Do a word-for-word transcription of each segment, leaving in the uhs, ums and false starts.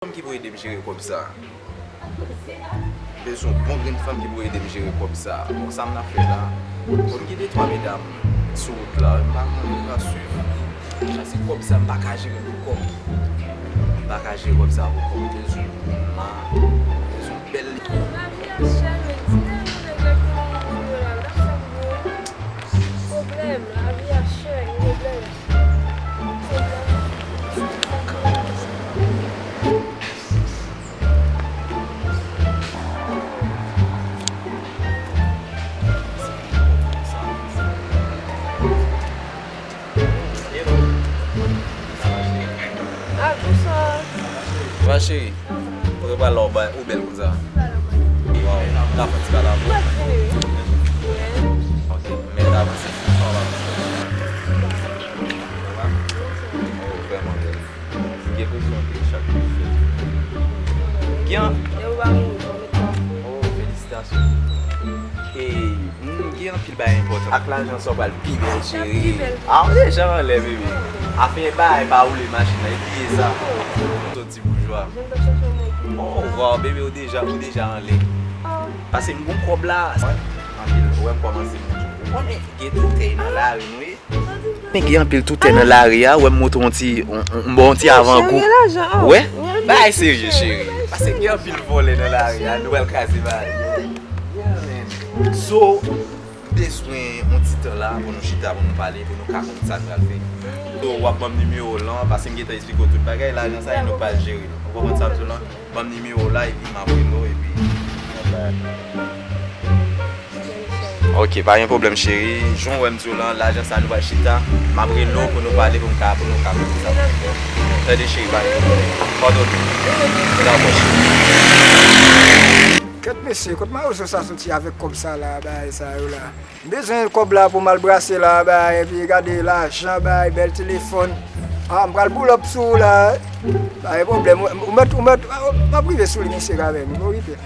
Fanm ki pou ede m jere kòb sa. Bezwen bon grenn fanm ki pou ede m jere kòb sa. Bon, sa m ap fè la? Bon, m gen de twa medam sou wout la. M pa konn, m pa swiv. Chase kòb sa, m pa ka jere pou kòb. M pa ka jere kòb sa pou kòb. Bezwen moun la. Bezwen bèl. Lavi a chè, men di tèlman nèg la ki nan moun yo la, l ap fè m gen pwoblèm. Lavi a chè, gen pwoblèm. Ah, bonswa. Sa va, cheri? Kote w pral la, ou ba-, ou bèl konsa? Waw, m ta fè ti pale avè w. Ok, men ta avanse. Sa va, bonswa. Sa va? Oh, vrèman bèl. M gen enpresyon ke chak jou fèt. Gen. Oh, felisitasyon. E, m gen anpil bagay enpòtan. Ak lajan sa w pral pi bèl, cheri. Ah, w deja anlè, bebe. Afè bagay pa woule machin nan, epi sa. Soti boujwa. Oh, waw, bebe, ou deja, ou deja anlè. Pase m gon kòb la. Anpil, ou wè m kòmanse. Ou konnen, gen toutèy nan lari nou ye. Men gen anpil toutè nan lari a, wè m montre yon ti, yon, yon, yon bon ti avangou. Wè, bagay serye, cheri. Pase gen anpil vòlè nan lari a, nou pral kraze bagay. Yeah, man. So, m bezwen yon ti tan la pou nou chita, pou nou pale, pou nou ka konn sa n pral fè. So, w ap ban m nimewo w lan, pase m gentan eksplike w tout bagay, lajan sa, e nou pral jere l. Ou konprann sa m di w lan? Ban m nimewo w la, epi m ap rele w, epi. Ok, pa gen pwoblèm, cheri. Jan w wè m di w lan, lajan sa nou pral chita. M ap rele w pou nou pale, pou m ka, pou nou ka konn sa pou nou fè. Tande, cheri, pa gen pwoblèm. Padone. Dakò, cheri. Kèt mesye, kot mawozo sa soti avèk kòb sa la, bagay sa yo la? M bezwen kòb la pou m al brase la, bagay, epi gade lajan, bagay, bèl telefòn. Ah, m pral pull up sou ou la. Pa gen pwoblèm, ou, ou mèt, ou mèt, ah, m ap rive sou li, mesye, kanmenm, m okipe.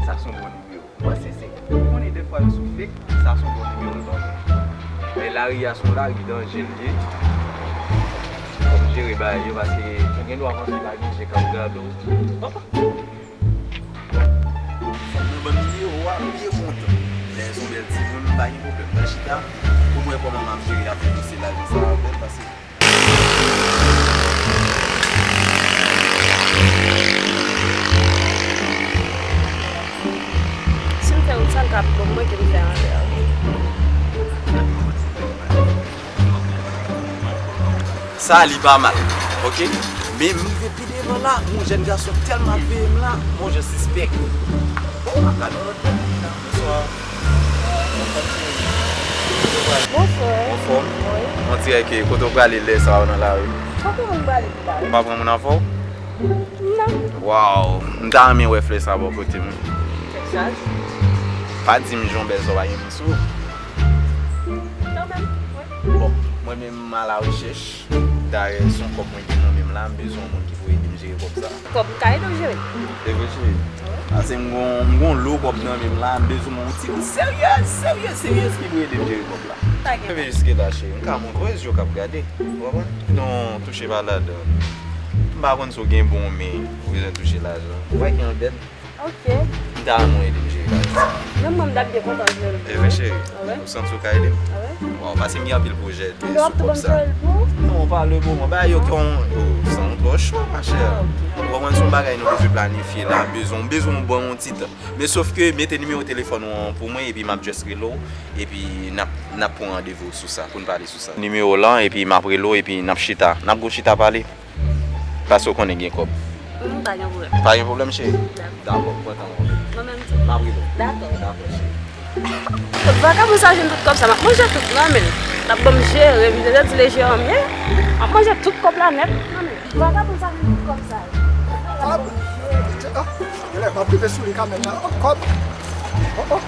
Sa se yon bon nimewo. Mwen se, se, ou konnen dèfwa yo sou fake, sa se yon bon nimewo l ban mwen. Men lari a se yon lari danje l ye. Fò m jere bagay yo, paske ou gen dwa panse pa gen je k ap gade w. Fò m ban m nimewo a, m byen kontan. Men se yon bèl timoun, m pa gen pwoblèm. Mwen chita pou m wè kòman m ap jere avèk dosye lajan sa avè l, paske Si m fè yon sa, l ka pi bon mwen ke m fè anlè a. Sa li pa mal, ok? Men m rive pi devan la, yon jèn gason tèlman ap veye m la, m on jan sispèk. Oh, m ap gade yon lòt bagay la. Bonswa. Bonswa. Anfòm? Wi. On dirè ke kote w prale lè sa a nan lari? Kote moun prale nan lari? Ou pa pran moun anfòm? Non. Waw, m ta renmen wè flè sa bò kote m. Chaj. Pa di m jan w bèl sa w pa gen moun sou ou. Kanmenm, wi. Bon, mwen menm m a la rechèch. Dayè, se yon kòb mwen gen nan men m la, m bezwen yon moun ki pou ede m jere kòb sa. Kòb, m ka ede w jere. E vre, cheri? Wi. Paske m gon, m gon lo kòb nan men m la, m bezwen yon timoun serye, serye, serye ki pou ede m jere kòb la. Pa gen. Rive jiske la, cheri, m ka montre w, e zye w k ap gade. Ou konprann? Non, touche pa ladan. M pa konn si w gen bon, men ou bezwen touche lajan. Ou wè ki yon dèt. Ok. M ta renmen w ede m jere bagay sa. Menm mwen, m t ap byen kontan jere l. E vre, cheri? Wi. Ou santi w ka ede m? Wi. Waw, paske m gen anpil pwojè de sou kòb sa. Lè w ap tou ban m jere l pou ou? Non, pa le moman. Bagay yo gen yon, yo, sa yon twò cho, machè. Ah, ok. Ou konprann, se yon bagay nou bezwen planifye la, bezwen, bezwen w ban yon ti tan. Men sof ke mete nimewo telefòn ou an pou mwen, epi m ap just rele w, epi n ap, n ap pran randevou sou sa, pou n pale sou sa. Nimewo w lan, epi m ap rele w, epi n ap chita. N ap gon chita pale. Paske w konnen gen kòb. Mm, pa gen pwoblèm. Pa gen pwoblèm, cheri? Dakò. Dakò, pran tan w. Mwen menm tou. M ap rele w. Dakò. Dakò, cheri. Kot vagabon sa jwenn tout kòb sa? M ap manje tout nan men l. L ap ban m jere, m jere di leje an mye. M ap manje tout kòb la nèt nan men l. Vagabon sa jwenn tout kòb sa yo. Kòb? Ah, genlè m ap rive sou li kanmenm nan. Oh, kòb. Oh, oh.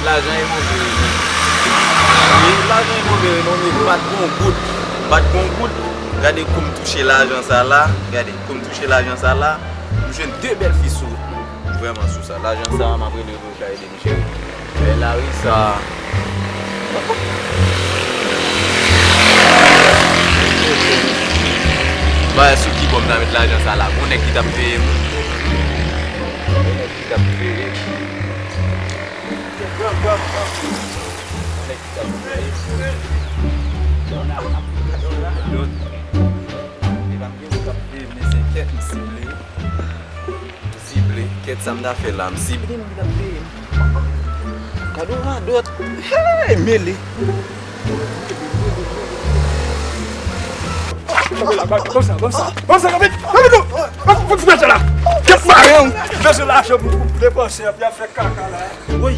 Lajan e move renmen. Wi, lajan e move renmen, men m pa t gon goud. M pa t gon goud. Gade kou m touche lajan sa la. Gade kou m touche lajan sa la. M jwenn de bèl fi sou wout mwen. Vrèman sou sa. Lajan sa, m ap rele w pou w ka ede m jere. Men lari sa. Wè, sou ki bò m ta met lajan sa la? Gon nèg ki t ap veye m. Gon nèg ki t ap veye m. Gon nèg ki t ap veye m. Dot. E pa m gen moun k ap veye m, men se kèt m sible. M sible. Kèt sa m ta fè la, m sible. Gen moun ki t ap veye m. Gade yon radòt. Hey, mele. Kanpe la, kanpe, kanpe sa, kanpe sa, kanpe, kanpe non. Fòk ti mèt la. Kèt mare w. Bezwen lajan pou, pou depanse, epi ap fè kaka la. Woy,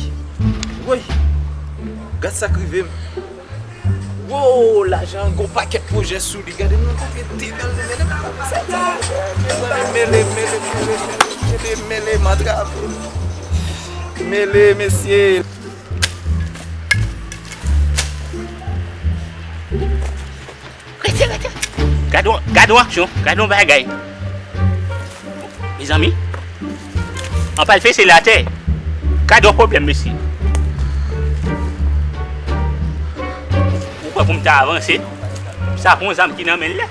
woy. Gad sa k rive m. Wo, lajan gon pakèt pwojè sou li. Gade m nan konpye de bèl nou mele. Mele, mele, mele, mele, mele, mele, matrave. Mele, mesye. Rete, rete. Gade yon, gade yon aksyon, gade yon bagay. Mezanmi, an pral fese l atè. Gade yon pwoblèm, mesye. Ou kwè pou m ta avanse? Sa pa yon zam ki nan men l la.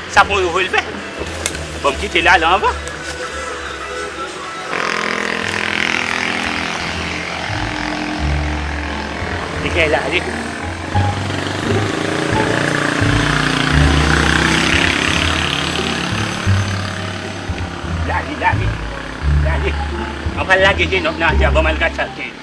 Sa pa yon revòlvè. Bon, m kite l ale anvan. Li gen lale. Lale, lale, lale. An pral lage Jenòb nan atè a, ban m al gad sa l gen.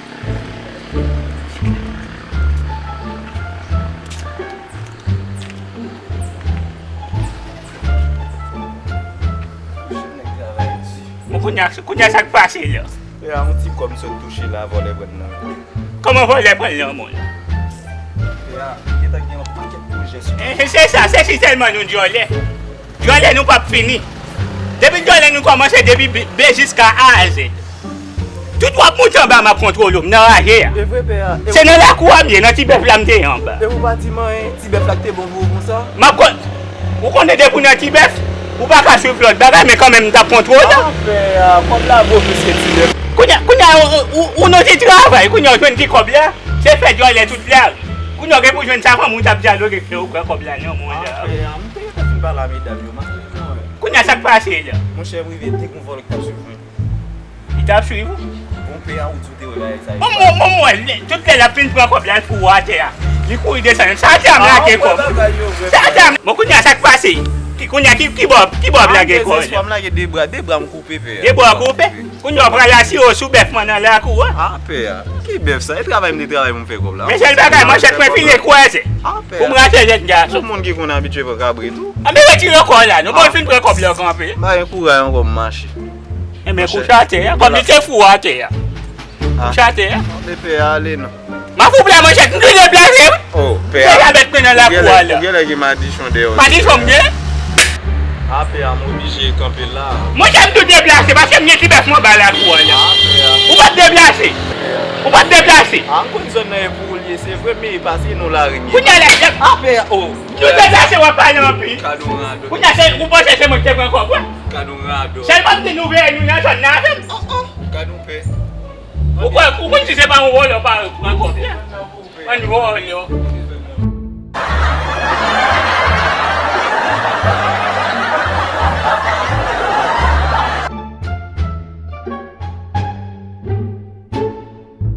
Bon, kounye a, kounye a, sa k pase la? Pè a, yon ti kòb m sot touche la, vòlè pran nan men m. Kòman vòlè pran nan men w? Pè a, gentan gen yon pakèt pwojè sou. Eh, se sa, se si sèlman nou dyòlè. Dyòlè nou p ap fini. Depi dyòlè nou kòmanse, depi B, B jiska A a Z. Tout w ap moute anba m ap kontwole w, m nan raje a. E vre, pè a. E se nan lakou a m ye, nan ti bèf la m te ye anba. E ou pa di m anyen, ti bèf la k te bon pou ou konsa? M ap kon-, ou konnen depi w nan ti bèf, ou pa ka swiv lòt bagay, men kanmenm m t ap kontwole w. Ah, pè a, kòb la bon plis ke ti bèf. Kounye a, kounye a, ou, ou, ou nan ti travay, kounye a, ou jwenn ti kòb la, se fè dyòlè tout lari. Kounye a, ou gen pou jwenn sa fanmi w t ap dyaloge, fè ou pran kòb la nan men w la. Ah, pè a, m te gentan fin pale a medam yo, m ap di nou, eh. Kounye a, sa k pase la? Monchè, m rive te gon vòlè k t ap swiv mwen. Li t ap swiv ou? Bon, pè a, ou di w te wè bagay sa yo. Bon, bon, bon, bon, lè, tout lè l ap fin pran kòb la, l foure atè a. Li kouri desann. Sa atè a m lage kòb. Sa atè a m. Bon, kounye a, sa k pase? Ki, kounye a, ki, ki bò, ki bò ap lage kòb la? M lage de bra, de bra m koupe, pè a. De bra koupe? Kounye a, w pral asire w sou bèf mwen nan lakou a? Ah, pè a. Ki bèf sa? E travay m te travay pou m fè kòb la. Men sèl bagay, manchèt mwen file kwaze. Ah, pè a. Pou m rache jèn gason. Yon moun ki konn abitye pran kabrit tou. Anben retire kò w la, non, bon, l fin pran kòb la kanpe. M pa gen kouraj ankò, m mache. Enben, kouche atè a, kòm li te fou atè a. Kouche atè a. Anben, pè a, ale non. M a fou bla manchèt, m tou deplase, wi. Oh, pè a. Pè a mèt mwen nan lakou a la. Ou genlè gen madichon dèyè w. Madichon m gen? Ah, pè a, m oblije kanpe la. Monchè, m tou deplase, paske m gen ti bèf mwen anba lakou a la. Ah, pè a. Ou pa t deplase. Ou pa t deplase. Ah, m konn zòn nan e pou ou l ye, se vre, men e pa se non lari m ye. Kounye a la, ah, pè a, oh. M tou deplase, w ap pale anpil. Gad on radòt. Kounye a, se, ou panse se mwen ki te pran kòb, wi. Gad on radòt. Sèlman m di nou veye nou nan zòn nan avè m. Oh, oh. Gad on pè. Ou kwè, ou konn si se pa yon vòlè pa pran kòb la? Ann vòlè.